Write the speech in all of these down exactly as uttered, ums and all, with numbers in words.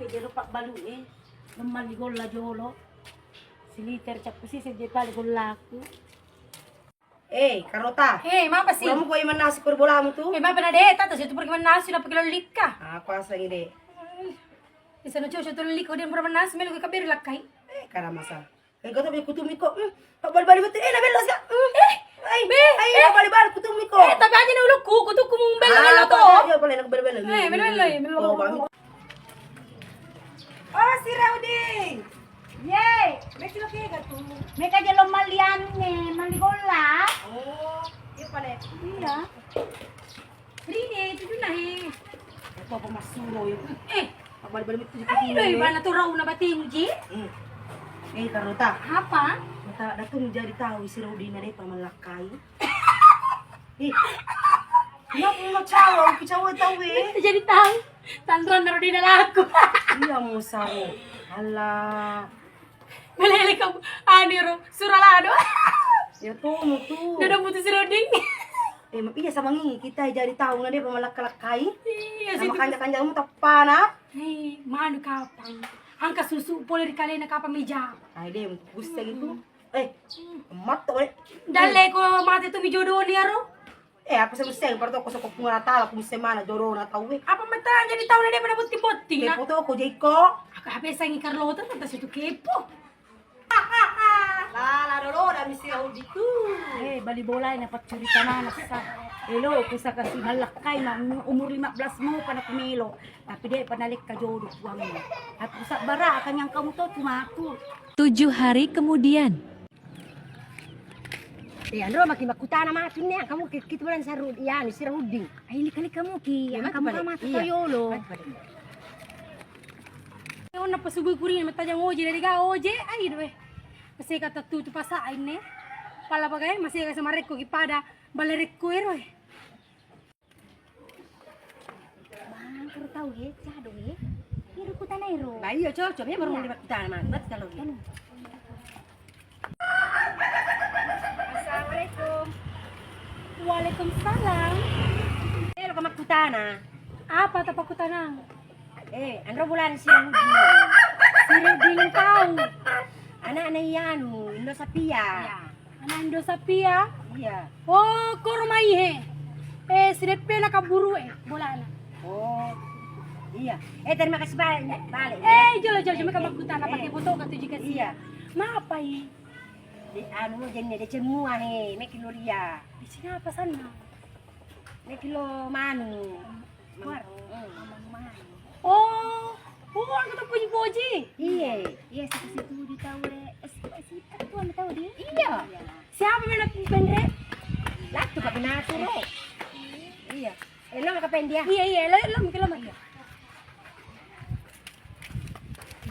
Jero pabbalu e, memmalli golla jolo. Siliter cappu siseng je pale gollaku. Eh, Karota. Eh, mapa si? Kamu koi mennasi kor bolamu tu? Eh, mapa na de, tata situ pergi mennasi na pake lollikka. Aku asang ide. Bisa no coco tu lollikka, dia pura mennasi, melo ke kaberi lakkai. Eh, kada masa. Eh, kau tapi kutumiko. Hmm, pabbalu-balu betul. Eh, na bello sia. Hmm. Eh, eh, eh, pabbalu-balu kutumiko. Eh, tapi aja ni ulukku, kutukku mung bello-bello to. Aja pale na bello-bello. Eh, bello-bello, bello. Oh, bang. Oh, si Rauding. Ye, meki lo kega tu? Meka jelo malli anu ne, malli golla. Oh, iya pale. Iya. Rine, itu duna he. Itu apa masuro ya? Eh, balik-balik itu. Ayo, doi, mana tu rau na batemu ji? Hmm. Eh, Karota. Apa? Kata datang jadi tahu si Rauding na depa malakkai. Eh, kenapa mau cawa? Aku cawa tahu eh. Jadi tahu. Tanran Rauding na laku. Iya, mau sawo. Alah. Melele kamu, anu ro, suralado. Ya tu, mau tu. Dada putus Rauding. Eh, ma-, iya, samangi kita jadi tahu na depa malakka-lakkai. Iya, sama kanja-kanja mu tappana. Eh, manu kapang. Angka susu pole ri kalena kapang meja. Ai de, gusta gitu. Eh, matto eh. Dalle ko mate tu mi jodoni aro. Eh, apa sih mesti yang pertoko soko Puang Allah Taala, ku mesti mana jodoh na tahu eh. Apa mata jadi tahu na depa na botti-botti na. Kepo toko jeko. Aku apa sangi Carlota, tentang situ kepo. Lala dolo da misi audiku. Eh, bali bola na paccurita mana sa. Elo ku sakasi malakkai na umur lima belas mo pada kumelo. Tapi de pada lekka jodoh puang. Aku sabbara akan yang kamu tahu cuma aku. Tujuh hari kemudian. Eh, anro maki makkutana matu ne, kamu ki-, kitu bulan saru, iya, ni si Rauding. Ai, lika-lika muki, iya, kamu matu pale. Iya. Toyolo. Matu pale. Onna pasugui kuring, matajang oje, dari ga oje, ai, doe. Masega tattutu pasa, ai, ne. Pala bagai, masega sama rekko ki pada, bale rekko ero, eh. Bang, karo tau he, cado he. Iro kutana iro. Ba iya cocok he, baru lima kutana mah. Berarti kalau he. Anu. Assalamualaikum. Waalaikumsalam. Eh, lo kama kutana. Apa tapa kutana? Eh, anro bulan si Rudi. Si Rudi tau. Anak na iyanu, Indo Sapia. Iya. Anando Sapia? Iya. Oh, koro mai he. Eh, sideppena kaburu eh, bolana. Oh. Iya. Eh, terima kasih banyak, balik. Eh, jolo, jolo, jolo, meka makkutana, eh, pakai foto ka tuju kasih. Iya. Mapai? Di anu, jenne, deceng mua he, meki loria. Deceng apa sana? Meki lo manu. Muaro. Hmm. Manu-manu. Oh, oh, angka to poji-poji. Iya, iya, situ-situ di tau e. Eh, situ, situ, tu anu tau di. Iya. Siapa mana penre? Latu pakai natu lo. Iya. Eh, lo maka pendia. Iya, iya, lo, lo, lo, lo.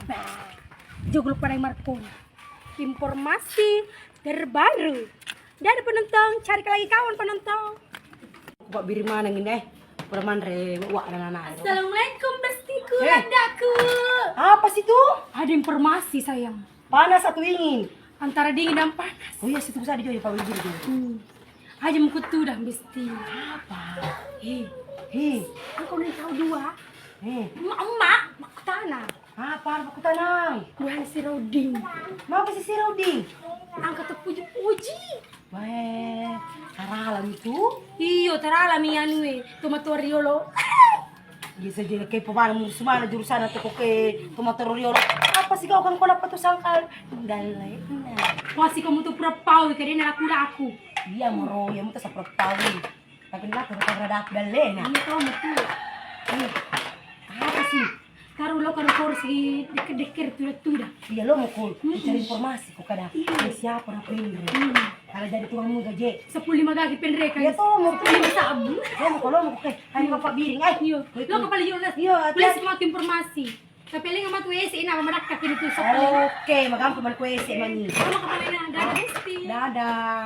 Bah, joglo pada Marco. Informasi terbaru. Dari penonton, cari lagi kawan penonton. Ku pabbiri maneng ini, eh. Pura manre, wa, wa, nana, nana. Assalamualaikum, bestiku, eh, landaku. Apa sih tuh? Ada informasi, sayang. Panas atau dingin? Antara dingin dan panas. Oh iya, situ bisa dijawab, Pak Widi. Hmm. Aja mengkutu dah, besti. Apa? Hei. Hei. Aku udah tahu dua. Hei. Emak, emak, mak tanah. Apa, apa ku tanang? Bukan si Roding. Mapa si, si Roding? Angka to puji-puji. Weh, taralami tu? Iyo, taralami anu e, tomatoa riolo. Iya saja, kepo mana, musuh mana jurusan atau kok ke tomatoa riolo? Apa sih kau kan kau apa tuh sangkal? Dalle. Wah, si kamu tuh pura pau, kadena laku-laku. Iya, moro, ya, mutu sapura pau. Tapi nila koro-koro dalle na. Iya, tau metu. Iya. Apa sih? Karo lo koro-koro si dekker-dekker tuda-tuda. Iya, lo mau kol, hmm, cari informasi kok kada. Iya. Eh, siapa na penre? Hmm. Kalau jadi tuangmu gaje. Sepuluh lima kaki penre kan. Iya, tau mau. Sepuluh lima sabu. Lo mau kol, lo mau kol. Ayo, Pak Biring, eh. Iya. Lo kepala Yonas. Iya, boleh hati-hati. Semua informasi. Tapi lagi matu ese, ina madakka kini tu sepuluh lima. Oke, magampu mani ku ese mani. Lo mau kepala ina, dadah, Besti. Dadah.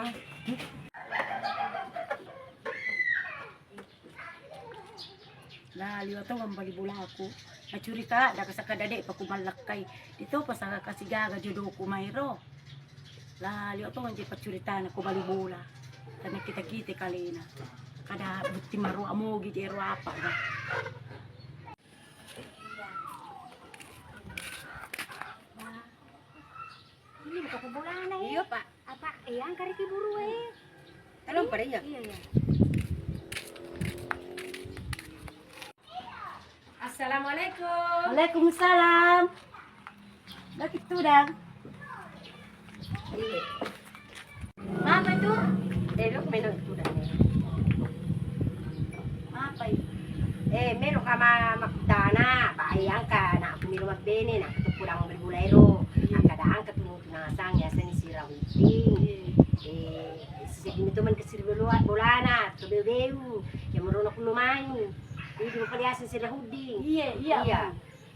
La liwa to mambali bolaku. Nacurita, da kasakka dade paku mallakkai. Itu pasaka kasi gaga jodoku mairo. La liwa to nje paccuritana ko bali bola. Karena kita-kita kalena. Kada bukti maru amogi jero apa ga. Apa? Apa? Eh, angka riki buru, eh. Tolong pada iya. Iya, iya. Assalamualaikum. Waalaikumsalam. Lagi tudang. Iya. Apa itu? Eh, lo main tudang. Apa itu? Eh, melo kama makkutana, Pak, eh, angka na aku melo mabbene, na aku purang beli gula ero. Angka da angka tu nasang, yaseng Sirahuddin. Iya. Eh, sisegini tu man kesiri bolana, tu beu-beu. Ya merona kulo mai. Ini juga paliaseng Sirahuddin. Iya, iya. Iya.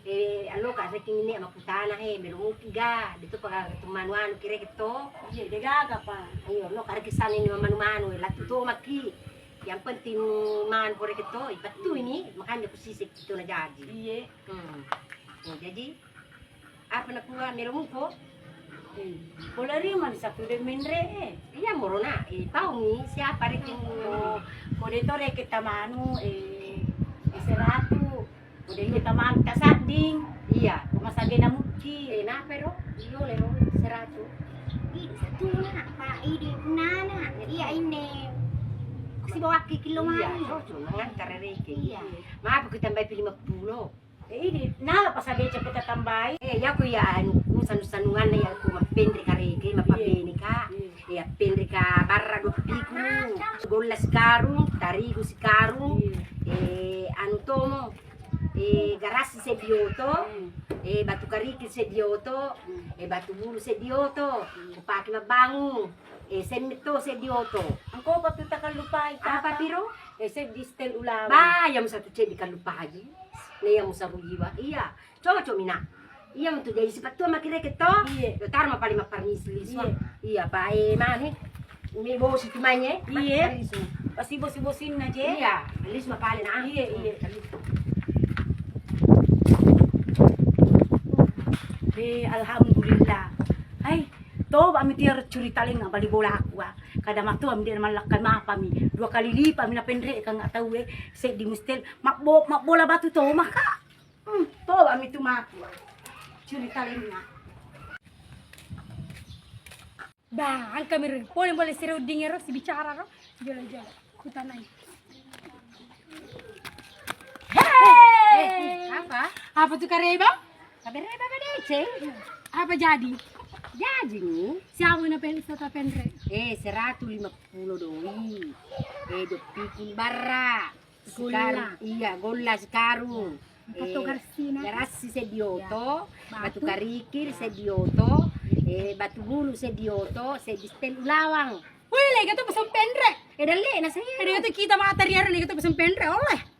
Eh, alloka rekeng ini makkutana he, melo muki ga, de tu paga tu manu anu kire to. Iya, de gaga pa. Iya, alloka rekeng sana ini manu-manu, latu to maki. Yang penting man pore to, ipattu ini, makanya ku sisek itu na jaji. Iya. Hmm. Oh, jaji, apa nakua melo muko? Eh, pole ri mani satu de menre, eh. Iya, morona, eh, paungi siapa rekeng mo? Kode to rekeng tamanu, eh, eh, seratu. Kode to tamanu tasadding. Iya. Masage na mukki. Eh, napa ro? Iyo, lero seratu. Idi satu na, Pak, idi nana. Iya, inne. Sibawakki kilo mani. Iya, cocok, mangantar rekeng. Iya. Maaf, ku tambai pi lima puluh. Eh, idi, nala pasabeceng peta tambai. Eh, yaku ya anu, ku sanu-sanunganna yaku mappenre karege, mapabene ka. Iya. Eh, appenre ka barra dua piku. Golla sikarung, tarigu sikarung. Iya. Eh, anu tomo. Eh, garassi seddi oto. Hmm. Eh, batu kariki seddi oto. Hmm. Eh, batu bulu seddi oto. Hmm. Upake mabbangung. Eh, semme to seddi oto. Engko patu takallupai. Apa piro? Eh, seddi stel ulaweng. Ba, iya mu satu ceddi kallupai. Ne iya mu saru jiwa. Iya, cocok mina. Iya mu tu jadi sipattua makireke to. Iya. Yo taro ma paling mapparmisi lisu. Iya. Iya, pa, eh, mane. Mi bosi tu manye. Iya. Lisu. Pasti bosi-bosinna je. Iya, lisu ma paling, ah. Iya, iya. Eh, alhamdulillah. Hai, toba mi tiar curita lenga bali bola aku, ah. Kada matoa mi de mallakkai mapami. Dua kali lipa mi napenrekang tau e, seddi mustel. Mabbo-, mabbola batu to maka. Hmm, toba mi tu matu. Curita lenga. Bah, angka mi ro. Pole-pole sira udding ero sibicara ro. Jolo-jolo. Kutanai. Hei! Eh, eh, apa? Apa tu kareba? Kabareba apa deceng? Apa jadi? Jadi ni. Siapa na pensa ta penre? Eh, seratu lima puluh doi. Eh, dua pikul barra. Golla. Sikarung, iya, golla sikarung. Engka to. Eh, garassina. Garassi seddi oto, iya. Batu. Batu karikir seddi oto, iya. Eh, batu bulu seddi oto, seddi stel ulawang. Woi, lega to pasang penre. Eh, dalle na saya. Lega to kita mata riara lega to pasang penre, oleh.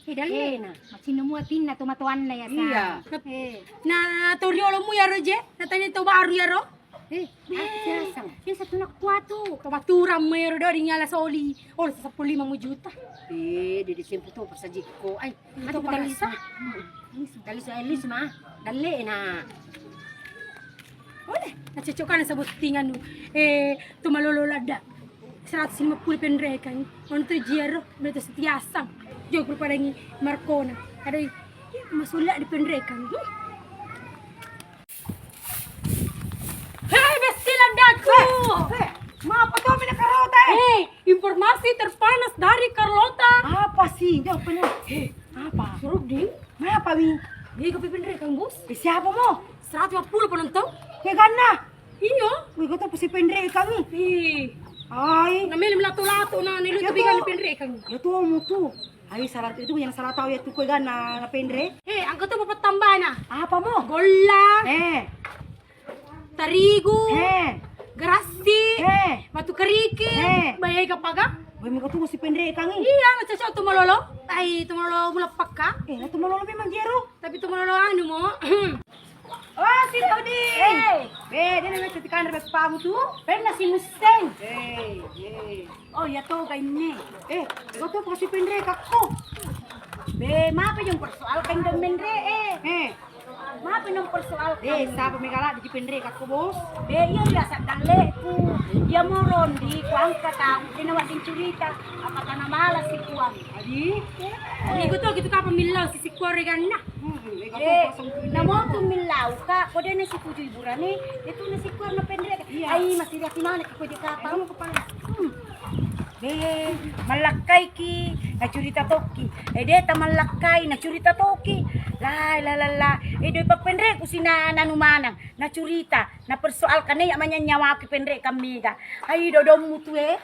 Eh, dalle na. Macinna mua tinna to matoanna ya, sa. Iya. Eh. Na to riolo mu ya ro je, na tanya to baru ya ro. Eh, apa biasa? Biasa tu nak kuatu. Tomaturammu ero do ringala soli. Oh, sepuluh lima juta. Eh, dede sempu to pasajikko. Ai, mati kita lisa. Kita lisa, eh, lisa ma. Dalle na. Boleh. Nah, cocok kan sebutingan. Eh, tu malolo lada. Seratus lima puluh penrekang. Untuk jiaro, betul setiasang. Jauh padangi Markona. Ada masulla di penrekang. Hei, besti landaku. Eh, eh, mapa to mina karota, eh? Hei, informasi terpanas dari Carlota. Apa sih? Jawab penuh. Hei, apa? Surudin. Mapa mi? Dia kopi penrekang, Bos. Eh, siapa mo? Seratus lima puluh penonton. Ke ganna? Iyo. Wih, kau tuh pasti penrekang. Ih. Ai. Namanya melato-lato na, nelu tu bigan penrekang. Ya tuh, mu tuh. Ai, salah itu yang salah tahu ya tuh kau ganna na penre. Eh, angka tu bapak tambah na. Apa mo? Golla. Eh. Tarigu. Eh. Garassi. Eh. Batu kerikil. Eh. Bayai kapaga. Wih, muka tuh mesti penrekang. Iya, cocok tu malolo. Ai, tu malolo mula pakka. Eh, tu malolo memang jero. Tapi tu malolo anu mo. Oh, si Rudi. Eh. Eh, dia namanya cantik kan pamu tu. Pernah si Mustang. Eh, eh. Oh, ya to gainne. Eh, kau tu pasti penrekakku. Be, mapa yang persoalkan dong menre, eh? Eh. Mapa yang persoalkan? Eh, siapa megala di penrekakku, Bos? Be, iya biasa dalleku. Iya moron di kuangka tahu, dia nawa cerita. Apa tanah malas si kuang. Adi? Adi, gitu, gitu kapan milau si sikuare ganna. Hmm. Eh, namotu millau ka, ko de' nasituju iburane, itu nasikuar na penre'. Iya. Ai, masih dia mana ko je kapang. Hmm. Eh, mallakkaiki, nacurita tokki. Eh, de' ta mallakkai, nacurita tokki. La, la, la, la. Eh, doi pappenre' ku sina nanu manang, nacurita, napersoalkan ya manyanyawaki penre' kammega. Ai, dodommu tu, eh.